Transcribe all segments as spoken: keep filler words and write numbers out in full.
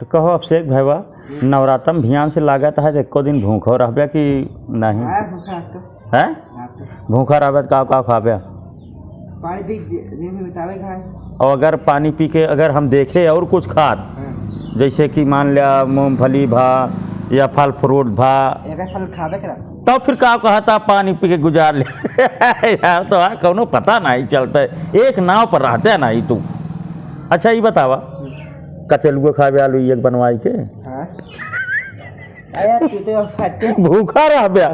तो कहो अभिषेक भैया, हम्म। नवरातम भियान से लागत है, एको दिन भूखो रहबे कि नहीं? हाँ, भूखा रहतो। हैं? हाँ, तो। भूखा रहबे तो का, का खाबे? पानी पी, दे-, दिन में बितावे खाए। और अगर पानी पी के अगर हम देखे और कुछ खात, हाँ। जैसे कि मान लिया मूंगफली भा या फल फ्रूट भा, एक फल खाबे करा। तो फिर का कहता, पानी पी के गुजार ले। यार, तो हाँ, कौनो पता नहीं चलता है, एक नाव पर रहते नहीं तू। अच्छा, ये बतावा, हम्म। कचलुआ खाबे आलू एक बनवाई के? हाँ। अरे, तू तो फटे। भूखा रहबे।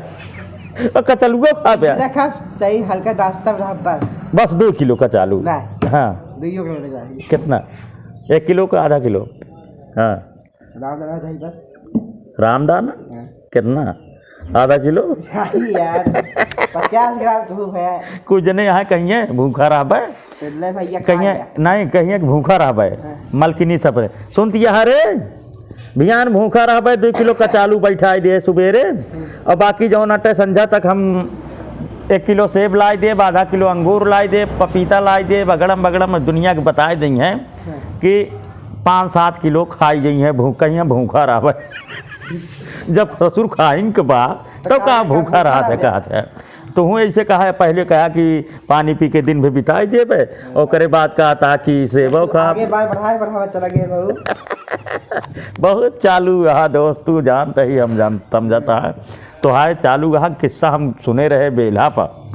और कचलुआ खाबे। रखा, तई हल्का नाश्ता रहा बस। बस दो किलो कचालू। नहीं। हाँ। दुइयो किलो ले जाएंगे। कितना? एक किलो का आधा किलो? हाँ। रामदाना चाहिए बस। रामदाना? हाँ। कितना? आधा किलो? नहीं यार, पचास ग्राम तो है। कुछ जने यहाँ कहिए भूखा रहबे। तो ले भैया, खा कहिए, ले। नहीं, कहिए कि भूखा रहबे। हाँ। मलकिनी सब रे। सुनती है रे, भियान भूखा रहबे, दो किलो कचालू बैठाई दे सुबेरे, हम्म। और बाकी जौन अटे संझा तक हम एक किलो सेब लाई देब, आधा किलो अंगूर लाई देब, पपीता लाई देब, अगड़म बगड़म दुनिया के बताए देई हैं हाँ। कि पाँच सात किलो खाई गई हैं, भू-, कहीं भूखा रहबे। जब ससुर खाइन के बा, तो तो का का भूखा भूखा रहा थे, रहबे। कहा थे। तो हूँ ऐसे कहा है, पहले कहा कि पानी पी के दिन भर बिताई देबे, ओकरे बाद कहा था कि सेबो खा। आगे बात बढ़ाए, बढ़ावे चला गए बहू। बहुत चालू रहा दोस्त, तू जानता ही, हम जान, समझता है। तो हाय चालू रहा किस्सा हम सुने रहे बेल्हा पर।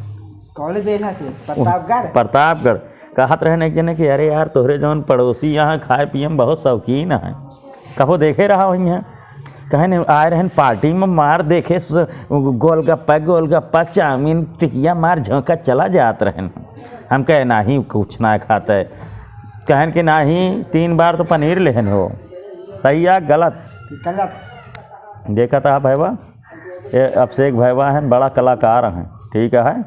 कौन बेल्हा थे? प्रतापगढ़? प्रतापगढ़। कहत रहन एक जने कि अरे यार, तोहरे जौन पड़ोसी यहाँ खाए पिए में बहुत शौकीन है, कहो देखे रहा वहीं है। कहे ने आए रहन पार्टी में, मार देखे स-, गोलगप्पा, गोलगप्पा, चाउमीन, टिकिया मार झोंका चला जात रहन। हम कहे, "नाही, कुछ ना खाते।" कहन कि, "नाही, तीन बार तो पनीर लेहन हो।" सही या गलत? गलत। देखा था भैया, ये अभिषेक भैया हैं, बड़ा कलाकार हैं, ठीक है।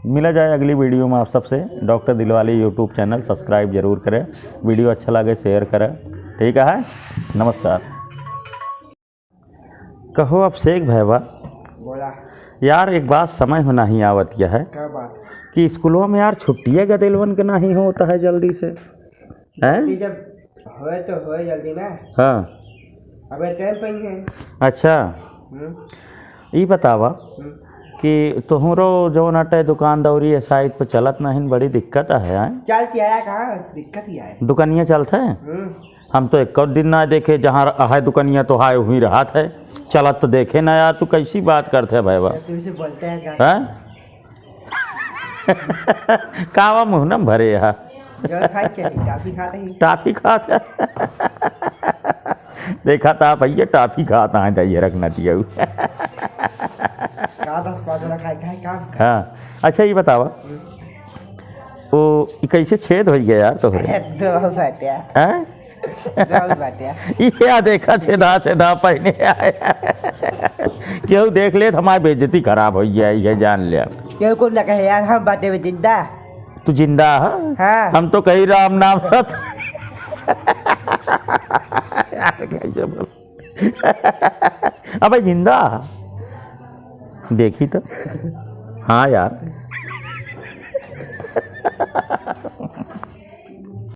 मिला जाए अगली वीडियो में आप सबसे। डॉक्टर दिलवाले YouTube चैनल सब्सक्राइब जरूर करें, वीडियो अच्छा लगे शेयर करें, ठीक है। नमस्कार। कहो अभिषेक भैया, बोला। यार एक बात समझ में नहीं आवत यह है क्या बात? कि स्कूलों में यार छुट्टियाँ गदेलवन के नहीं होता है जल्दी से, हैं? छुट्टी जब होए तो होए जल्दी ना। हाँ। अबे टाइम पे ही है। अच्छा। हम्म। ई बतावा हम्म। कि तोहरो जौन अटे दुकान दौरी है साइड पे चलत नहीं, बड़ी दिक्कत है, हैं? चलती है, कहाँ दिक्कत ही है? दुकनिया चलत है? हम्म। हम तो एक दिन ना देखे, जहाँ है दुकनिया तो हाय वहीं रहत है, चलत तो देखे ना यार। तू कैसी बात करते है भाई बा? तुमसे बोलते हैं क्या? हैं? कावा मुँह न भरे हा। जो खाए के है, टाफी खाते ही। टाफी खात है। देखा था भैया, टाफी खात है, जाइए रखना चाहिए। का दस पाँच वाला खाए, खाए काम? हाँ, अच्छा ये बतावा, हम्म। वो ई कैसे छेद हो गया यार तोहरे? दो बाटे। हैं? दो बाटे। ई क्या देखा छेदा छेदा पहने आए। केहू देख ले तो हमारी बेइज्जती खराब हो जाए, ये जान ले। केहू को ना कहे यार, हम बाटे में जिंदा। तू जिंदा है? हाँ। हम तो कही राम नाम सत। यार कैसे बोल? अबे जिंदा। देखी तो। हाँ यार।